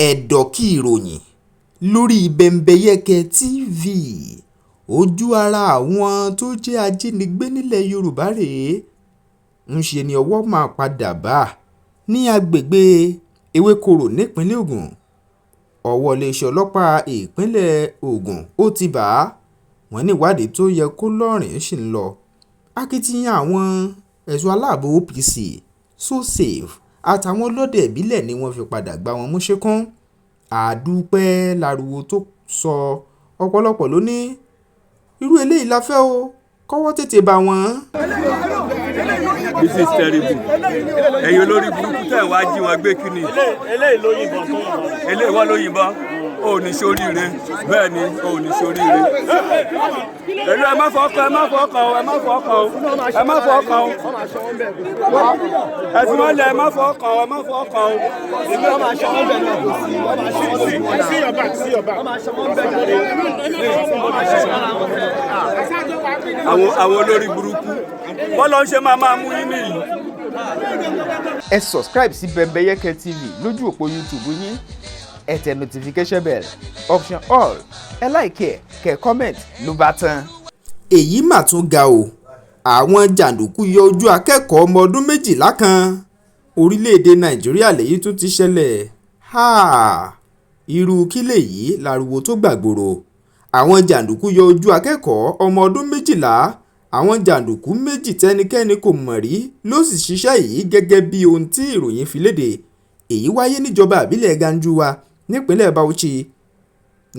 Ẹ̀dọ̀kí ìròyìn lórí Bẹ́ńbẹ́yẹ́kẹ́ TV ojú ara àwọn tó jẹ́ ajínigbé nílẹ̀ Yorùbá rèé, ńṣe ni owó máa padà bá a ní agbègbè Ewékòró nípínlẹ̀ Ogun. Ọwọ́ iléeṣẹ́ ọlọ́pàá ìpínlẹ̀ Ogun ò ti bá a, wọ́n ní ìwádìí tó yẹ kó lóòrìn ṣì ń lọ. Akitiyan àwọn ẹ̀ṣọ́ aláàbọ̀ OPC, So-Safe àtàwọn ọlọ́dẹ ìbílẹ̀ ni wọ́n fi padà gbá wọn mú ṣìnkún. A dúpẹ́ láriwo tó sọ, ọ̀pọ̀lọpọ̀ ló ní irú eléyìí la fẹ́ o, kọ́wọ́ tètè bá wọn. This is terrible. Ẹ̀yin olórí burúkú tẹ̀ wá jí wọn gbé kíni. Eléyìí ló yìnbọn tó yìnbọn. Eléyìí wọ́n ló yìnbọn. O ò ní ṣoríire. Bẹ́ẹ̀ ni, o ò ní ṣoríire. Èlú, ẹ má fọkàn, ẹ má fọkàn o, ẹ má fọkàn o, ẹ má fọkàn o. Ẹ fi wọ́n lẹ̀, ẹ má fọkàn o, ẹ má fọkàn o. See your back, see your back. Àwọn olórí burúkú. Wọ́n lọ ń ṣe máa mú yín nìyí. Ẹ subscribe sí Bẹ́ńbẹ́yẹ́kẹ́ TV lójú òpó YouTube yín. Ẹ tẹ notification bell, option all, ẹ like ẹ, kẹ́ comment, ló bá tán. Èyí mà tún ga o, àwọn jàǹdùkú yọ ojú akẹ́kọ̀ọ́ ọmọ ọdún 12 kan. Orílẹ̀-èdè Nàìjíríà lèyí tún ti ṣẹlẹ̀. Háà, irú kí lèyí, láriwo tó gbàgbóró. Àwọn jàǹdùkú yọ ojú akẹ́kọ̀ọ́ ọmọ ọdún 12. Àwọn jàǹdùkú méjì tẹ́nikẹ́ni kò mọ̀ rí ló sì ṣiṣẹ́ yìí gẹ́gẹ́ bí ohun tí ìròyìn fi léde. Èyí wáyé níjọba ìbílẹ̀ Ganjuwa nípínlẹ̀ Bauchi.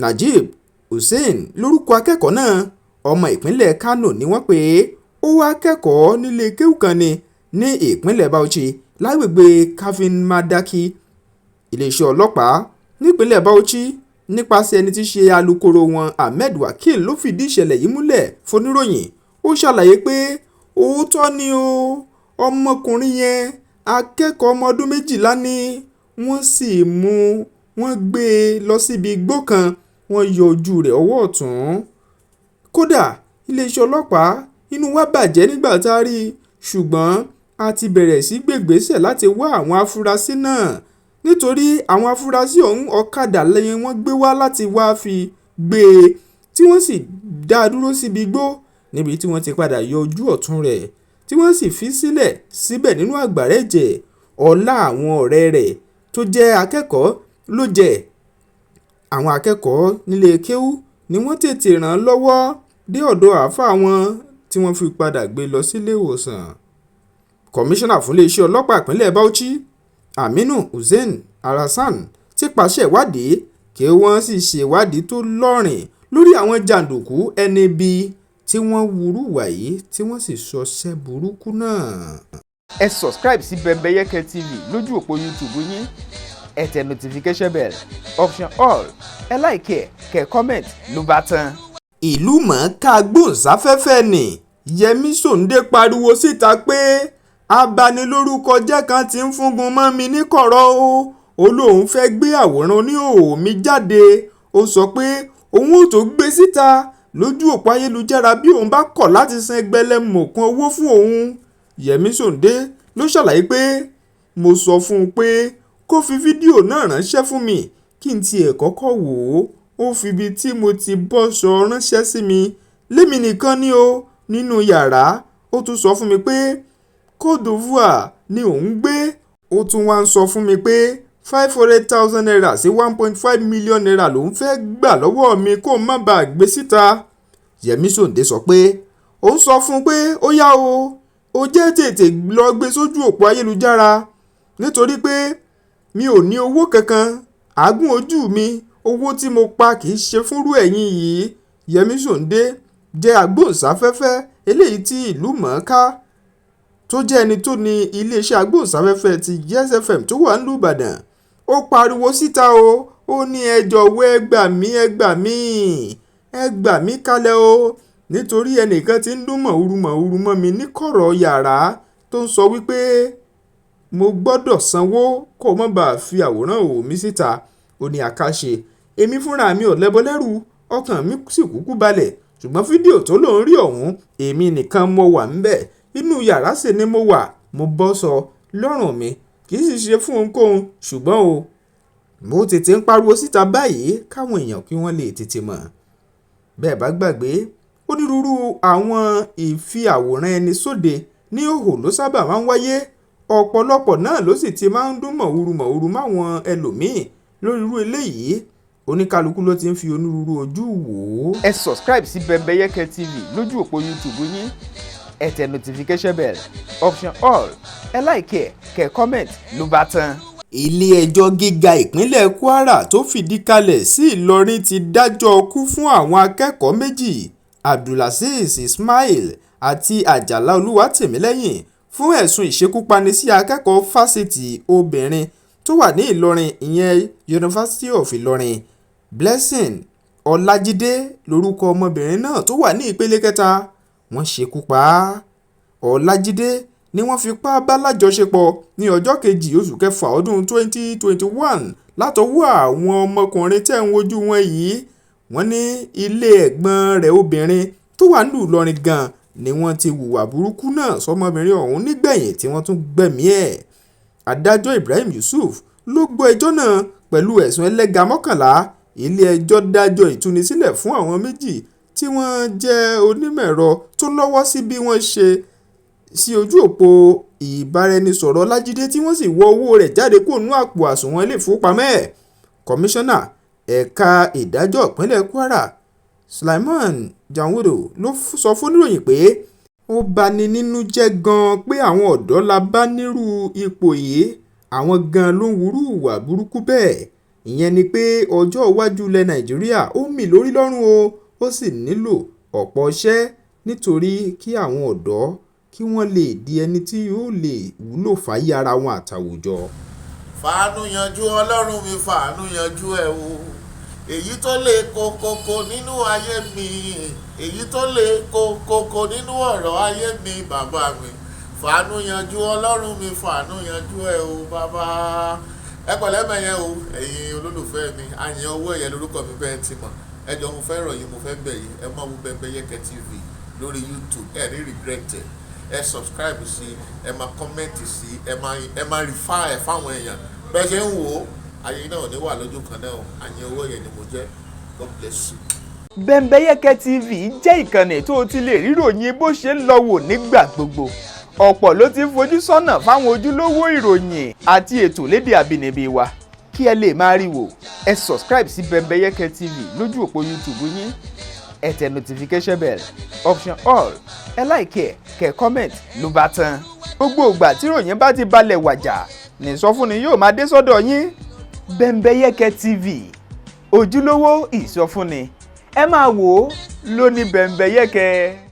Najib Hussein lórúkọ akẹ́kọ̀ọ́ náà, ọmọ ìpínlẹ̀ Kano ni wọ́n pè é. Ó wàá kẹ́kọ̀ọ́ nílé kéwú kan ní ìpínlẹ̀ Bauchi lágbègbè Kafin Madaki. Iléeṣẹ́ ọlọ́pàá nípínlẹ̀ Bauchi nípasẹ̀ ẹni tí í ṣe alūkkóró wọn, Ahmed Wakil, ló fìdí ìṣẹ̀lẹ̀ yìí múlẹ̀ fọníròyìn. Ó ṣàlàyé pé òótọ́ ni o, ọmọkùnrin yẹn, akẹ́kọ̀ọ́ ọmọ ọdún 12 ni. Wọ́n sì mú wọn gbé e lọ síbi igbó kan, wọ́n yọ ojú rẹ̀ ọwọ́ ọ̀tún. Kódà iléeṣẹ́ ọlọ́pàá, inú wa bàjẹ́ nígbà tá a rí i, ṣùgbọ́n a ti bẹ̀rẹ̀ sí í gbégbèsè láti wá àwọn afurasí náà, nítorí àwọn afurasí ọ̀hún, ọ̀kadà ni wọ́n gbé wá láti wáá fi gbé e, tí wọ́n sì dá a dúró síbi igbó níbi tí wọ́n ti padà yọ ojú ọ̀tún rẹ̀, tí wọ́n sì fi sílẹ̀ síbẹ̀ nínú agbára ẹ̀jẹ̀. Ọlá àwọn ọ̀rẹ́ rẹ̀ tó jẹ́ akẹ́kọ̀ọ́ ló jẹ́. Àwọn akẹ́kọ̀ọ́ nílé kéwú ni wọ́n tètè ràn án lọ́wọ́ dé ọ̀dọ̀ àáfàá wọn tí wọ́n fi padà gbé e lọ sílé ìwòsàn. Kọmíṣánná fún iléeṣẹ́ ọlọ́pàá ìpínlẹ̀ Bauchi, Aminu Hussein Alhassan, ti pàṣẹ ìwádìí kí wọ́n sì ṣèwádìí tó lóòrìn lórí àwọn jàǹdùkú ẹni ibi tí wọ́n hùrú ìwà yìí tí wọ́n sì ṣọṣẹ́ burúkú náà. Ẹ subscribe sí Bẹ́ńbẹ́yẹ́kẹ́ TV lójú òpó YouTube yín. Ẹ tẹ notification bell, option all, ẹ like ẹ, kẹ́ comment, ló bá tán. Ìlú mọ̀ọ́ká agbóhùnsáfẹ́fẹ́ ní Yẹmi Sóǹdé pariwo síta pé abanilórúkọjẹ́ kan ti ń fúngun mọ́ mi ní kọ̀rọ̀ o. Ó lóun fẹ́ gbé àwòrán oníhòòhò mi jáde. Ó sọ pé òun ò tó gbé síta lójú òpó ayélujára bí òun bá kọ̀ láti san ẹgbẹ̀lẹ́mùkún owó fún òun. Yẹmi Sóǹdé ló ṣàlàyé pé mo sọ fún un pé kó fi fídíò náà ránṣẹ́ fún mi kí n tiẹ̀ kọ́kọ́ wò ó. Ó fi ibi tí mo ti bọ́ṣọ ránṣẹ́ sí mi, lémi nìkan ni o, nínú yàrá. Ó tún sọ fún mi pé Côte d'Ivoire ni òun ń gbé. Ó tún wá ń sọ fún mi pé ₦500,000 sí ₦1.5 million lòún fẹ́ẹ́ gbà lọ́wọ́ mi kó má bàa gbé síta. Yẹmi Sóǹdé sọ pé òun sọ fún un pé ó yá o, ò jẹ́ tètè lọ́ọ́ gbé sójú òpó ayélujára, nítorí pé mi ò ní owó kankan, àágùn ojú mi, owó tí mo pa kì í ṣe fúnrú ẹ̀yìn yìí. Yẹmi Sóǹdé jẹ́ agbóhùnsáfẹ́fẹ́ eléyìí tí ìlú mọ̀ọ́ká tó jẹ́ ẹni tó ní iléeṣẹ́ agbóhùnsáfẹ́fẹ́ ti Yes FM tó wà nílùú Ìbàdàn. Ó pariwo síta o, ó ní ẹ jọ̀wọ́, ẹ gbà mí, ẹ gbà mí, ẹ gbà mí kalẹ̀ o, nítorí ẹnìkan tí ń dún mọ̀húrú mọ̀húrú mọ́ mi ní kọ̀rọ̀ yàrá tó ń sọ wípé mo gbọ́dọ̀ sanwó kó má bàa fi àwòrán ìhòòhò mi síta. Ó ní àkàṣe èmi fúnra mi ò lẹ́bọ lẹ́rù, ọkàn mi sì kúkú balẹ̀, ṣùgbọ́n fídíò tó lóun rí ọ̀hún, èmi nìkan mo wà ńbẹ̀, inú yàrá sì ni mo wà, mo bọ́ sọ lọ́rùn mi, kì í sì ṣe fún ohunkóhun, ṣùgbọ́n o. Mo tètè ń pariwo síta báyìí káwọn èèyàn kí wọ́n lè tètè mọ̀. Bẹ́ẹ̀ bá gbàgbé, onírúurú àwọn ìfi àwòrán ẹni sóde ní ìhòòhò ló sábà máa ń wáyé. Ọ̀pọ̀lọpọ̀ náà ló sì ti máa ń dún mọ̀húrú mọ̀húrú máwọn ẹlòmíín lórí irú eléyìí. Oníkálukú ló ti ń fi onírúurú ojú wò ó. Ẹ subscribe sí Bembeyeke TV lójú òpó YouTube yín. Ẹ tẹ notification bell, option all, ẹ like ẹ, kẹ́ comment, ló bá tán. Ilé-ẹjọ́ gíga ìpínlẹ̀ Kwara tó fìdí kalẹ̀ sí Ìlọrin ti dájọ́ ikú fún àwọn akẹ́kọ̀ọ́ méjì, Abdulazeez Ismail àti Àjàlá Olúwatìmílẹ́yìn, fún ẹ̀sùn ìṣekúpani sí akẹ́kọ̀ọ́ fásitì obìnrin tó wà ní Ìlọrin, ìyẹn University of Ilorin. Blessing Ọlájídé lorúkọ ọmọbìnrin náà tó wà ní ìpele kẹta, wọ́n ṣekú pa á. Ọlájídé ni wọ́n fipá bá lájọṣepọ̀ ní ọjọ́ kejì oṣù kẹfà ọdún 2021 látọwọ́ àwọn ọmọkùnrin tẹ́ ń wojú wọn yìí. Wọ́n ní ilé ẹ̀gbọ́n rẹ̀ obìnrin tó wà nílùú Ìlọrin gan-an ni wọ́n ti hùwà burúkú náà sọ́mọbìnrin ọ̀hún nígbẹ̀yìn tí wọ́n tún gbẹ̀mí ẹ̀. Adájọ́ Ibrahim Yusuf ló gbọ́ ẹjọ́ náà pẹ̀lú ẹ̀sùn ẹlẹ́gà 11. Ilé-ẹjọ́ dájọ́ ìtúsílẹ̀ fún àwọn méjì tí wọ́n jẹ́ onímọ̀-ẹ̀rọ tó lọ́wọ́ sí bí wọ́n ṣe sí ojú òpó ìbáraẹnisọ̀rọ̀ Ọlájídé tí wọ́n sì wọ owó rẹ̀ jáde kúrò nínú àpò àsùnwọ̀n ilé-ìfowópamọ́ ẹ̀. Kọmíṣánná ẹ̀ka ìdájọ́ ìpínlẹ̀ Kwara Sulaiman Junaidu ló sọ fọ́níròyìn pé ó bani nínú jẹ́ gan-an pé àwọn ọ̀dọ́ la bá nírú ipò yìí, àwọn gan-an ló ń hurú ìwà burúkú bẹ́ẹ̀. Ìyẹn ni pé ọjọ́ iwájú ilẹ̀ Nàìjíríà ò mí lórí lọ́rùn o, ó sì nílò ọ̀pọ̀ iṣẹ́ nítorí kí àwọn ọ̀dọ́ kí wọ́n lè di ẹni tí yóò lè wúlò fáyé ara wọn àtàwùjọ. Fàánú yanjú, Ọlọ́run mi, fàánú yanjú ẹ o. Èyí tó lè kókókó nínú ayé mi, èyí tó lè kókókó nínú ọ̀rọ̀ ayé mi, bàbá mi, fàánú yanjú. Ọlọ́run mi, fàánú yanjú ẹ o, bàbá. Ẹ pẹ̀lẹ́ mẹ́yẹn o, ẹ̀yin olólùfẹ́ mi. Àyàn owó ẹ̀yẹ lórúkọ mi, bẹ́ẹ̀ ti mọ̀. Ẹ jọ, mo fẹ́ rọ̀ yín, mo fẹ́ bẹ̀ yín, ẹ máa wo Bembeyeke TV lórí YouTube. Ẹ ní regret ẹ. Ẹ subscribe sí, ẹ máa comment sí, ẹ máa refer ẹ fáwọn èèyàn. Bẹ́ẹ̀ ṣe ń wò ó, ayé náà ò ní wà lójú kan náà. Àyàn owó ẹ̀yẹ ni mo jẹ́. God bless you. Bembeyeke TV jẹ́ ìkànnì tó o ti lè ríròyìn bó ṣe ń lọ wò nígbà gbogbo. Ọ̀pọ̀ ló ti ń fojú sọ́nà fáwọn ojúlówó ìròyìn àti ètò lédè àbínibí wa. Kí ẹ lè máa rí wò, ẹ subscribe sí Bembeyeke TV lójú òpó YouTube yín. Ẹ tẹ notification bell, option all, ẹ like ẹ, kẹ́ comment, ló bá tán. Gbogbo ìgbà tí ìròyìn bá ti balẹ̀ wàjà ní ìsọfúnni yóò máa dé sọ́dọ̀ yín. Bembeyeke TV, ojúlówó ìsọfúnni, ẹ máa wò ó lóní Bembeyeke.